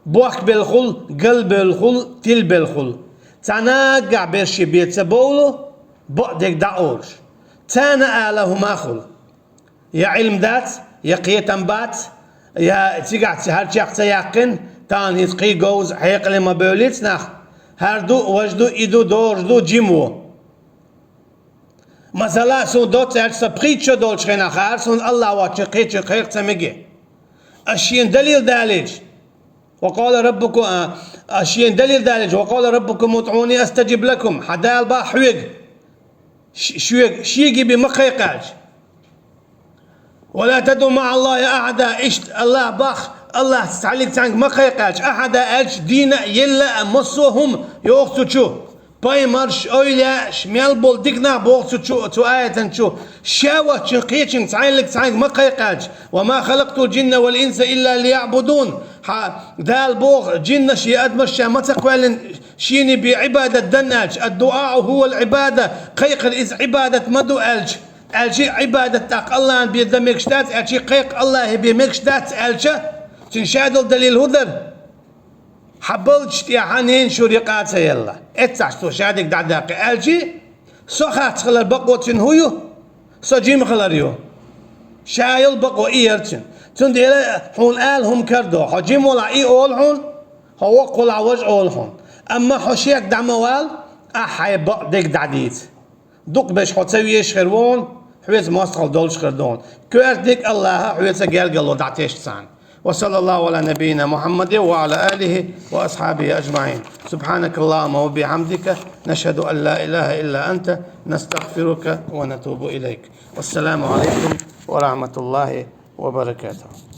бохкабелла хуьлу, галбевлла хуьлу, тилабелла хуьлу. Цхьа наггахь берш ши бен ца бовлу, бакъдерг дӀа а олуш. Царна ала хӀума хуьлу. Я Ӏилма дац, я кхетам бац, я цигахь ца, хӀара чекх ца яьккхина, тахана хӀинца кхин говза хьекъале ма бевллица нах. ХӀара ду, важа ду, и ду, дожа ду, жима ву. Масала, суна доцца аьлча, сан пхийтта шо долчу хенахь хаар суна, АллахӀ воцчун кхечуьнга кхайкха ца мега. Ас шена далил далийча, وقال ربكم, а, ас шена далил далийча, وقال ربكم ادعوني أستجب لكم, хьан Дала боху хьоьга, ш-, шоьга, шега бен ма кхайкха аьлча. ولا تدعوا مع الله أحدا, иштта АллахӀ боху, АллахӀца цхьаьллиг цхьаьнга ма кхайкха аьлча, ахьада аьлча, дийна а, елла а, массо а хӀума йогӀу цу чу. Пайхамарш, эвлияаш, мел болу дика нах боху цу чу, цу аятан чу. Ша воцчун кхечуьнга цхьаьллиг цхьаьнга ма кхайкха аьлча. وما خلقت الجن والإنس إلا ليعبدون. Хьан Дала боху, жиннаш я адамаш ша ма ца кхоьллина шена бен Ӏибадат дан аьлча. الدعاء هو العبادة. Кхайкхар иза Ӏибадат ма ду аьлча. Аьлча, Ӏибадат тӀаккха АллахӀан бен дан мегаш дац аьлча, кхайкха АллахӀе бен мегаш дац аьлча, цуьнан ша долу далил хӀун дара? Хьан балдаш тӀехь ненан шура юкъа а ца елла. Эццахь цо шадерг дӀадаьккхи аьлча, со харц хилар бакъо цуьнан хӀун ю? Со жима хилар ю. Ша йолу бакъо и яра цуьнан. Цундела хьуна ала хӀума карадо. Хьо жима валахь и олу хьуна, хьо воккха валахь важа олу хьуна. Амма хьо шега дӀа ма вала, ахьа хьайн бакъдерг дӀадийца. Дукха беш хьо ца везаш хир ву хьуна, хьоьца мостагӀалла долуш хир ду хьуна. Коьртаниг АллахӀа хьоьца гергарло дӀатесча царна. وصلى الله على نبينا محمد وعلى آله وأصحابه أجمعين. سبحانك اللهم وبحمدك، نشهد أن لا إله إلا أنت، نستغفرك ونتوب إليك. والسلام عليكم ورحمة الله وبركاته.